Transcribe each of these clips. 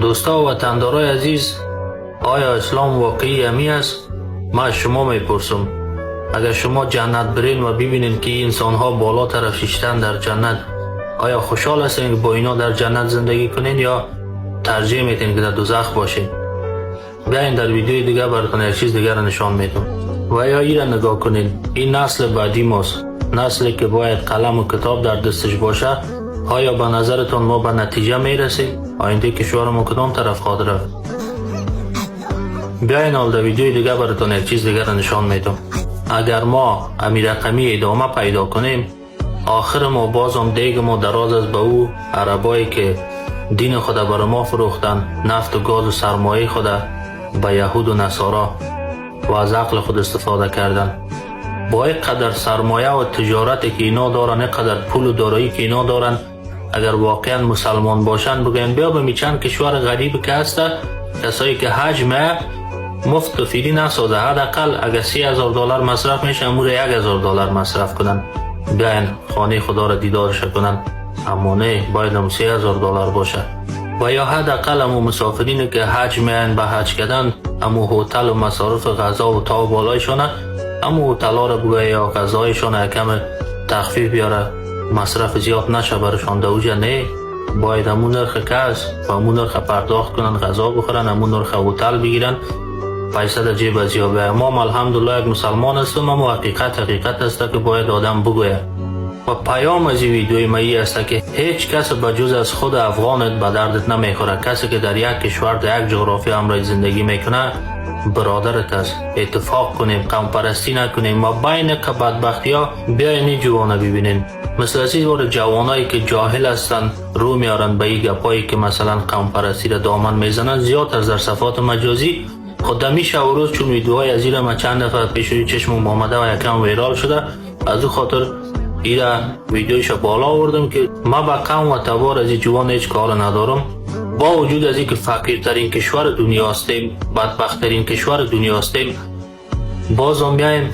دوستا و وطندارای عزیز، آیا اسلام واقعی امی است؟ ما از شما میپرسم، اگر شما جنت برین و ببینین که این انسان ها بالا طرف شیشتن در جنت، آیا خوشحال هستین که با اینا در جنت زندگی کنین یا ترجیح میتین که در دوزخ باشین؟ بیاین در ویدیوی دیگه براتون یک چیز دیگر را نشان میدم. و یا ای را نگاه کنین، این نسل بعدی ماست، نسلی که باید قلم و کتاب در دستش باشه. آیا به نظرتون ما به نتیجه میرسیم؟ آینده کشور ما کدام طرف خواهد رفت؟ بیاین حال در ویدیوی دیگه براتون یک چیز دیگر را نشان میدم. اگر ما امی رقمی ادامه پیدا کنیم، آخر ما بازم دیگ ما دراز است به او عربایی که دین خود بر ما فروختن، نفت و گاز و سرمایه خود به یهود و نصارا و از عقل خود استفاده کردن. با قدر سرمایه و تجارتی که اینا دارن، قدر پول و دارایی که اینا دارن، اگر واقعا مسلمان باشن، بگن بیا به چند کشور غریب که هست، کسایی که حج مفت و free نسازه، حداقل اگر 30,000 دلار مصرف میشه، امور 1000 دلار مصرف کنن، بیاین خانه خدا را دیدارش کنن. اما نه، باید هم 30,000 دلار باشه. و یا حداقل امو مسافرین که حج میان به حج کردن، امو هتل و مصارف غذا و تا و بالایشانه، امو هتل ها را بگوی یا غذایشان کم تخفیف بیاره، مصرف زیاد نشه برشان دوجه. نه، باید امو نرخ که است و امو نرخ پرداخت کنن، غذا بخورن، امو نرخ هتل بگیرن، پیسه در جیب از بیایه. ما الحمدلله یک مسلمان هستم، اما حقیقت حقیقت است که باید آدم بگوید. و پیام از این ویدیوی ما ای است که هیچ کس به جز از خود افغانت به دردت نمیخوره. کسی که در یک کشور، در یک جغرافی همراه زندگی میکنه، برادرت است. اتفاق کنیم، قوم پرستی نکنیم. ما بین که بدبختی ها، بیاین این جوانه ببینین. مثل از این جوانایی که جاهل هستن، رو میارن به این گپایی که مثلا قوم پرستی را دامن میزنن زیاد از در صفحات مجازی. خود میشه و روز چون ویدیوهای از این ما چند دفعه پیش روی چشمم آمده و یکم viral شده، از او خاطر ایره ویدیوش بالا آوردم که ما با قوم و تبار از این جوان هیچ کار ندارم. با وجود از اینکه فقیرترین کشور دنیا هستیم، بدبختترین کشور دنیا هستیم، بازم بیایم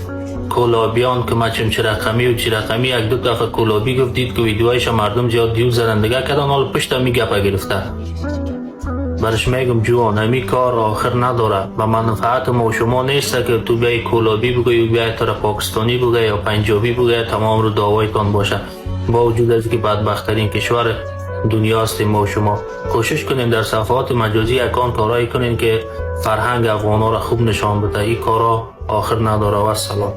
کولابیان که ما چه رقمی و چه رقمی. یک دو دفعه کولابی گفت، دید که ویدیوهایش مردم زیاد view زدن، دیگه کردن، حالا پشت می گپه گرفته. برش میگم جوان، همی کار آخر نداره و منفعت ما و شما نیست که تو بیای کولابی بگوی و بیای تو پاکستانی بگوی یا پنجابی بگوی، تمام رو دعوایتان باشه. با وجود از که بدبختترین کشور دنیا هستیم ما و شما، کوشش کنیم در صفحات مجازی یکان کارایی کنیم که فرهنگ افغان را خوب نشان بده. این کارا آخر نداره. و سلام.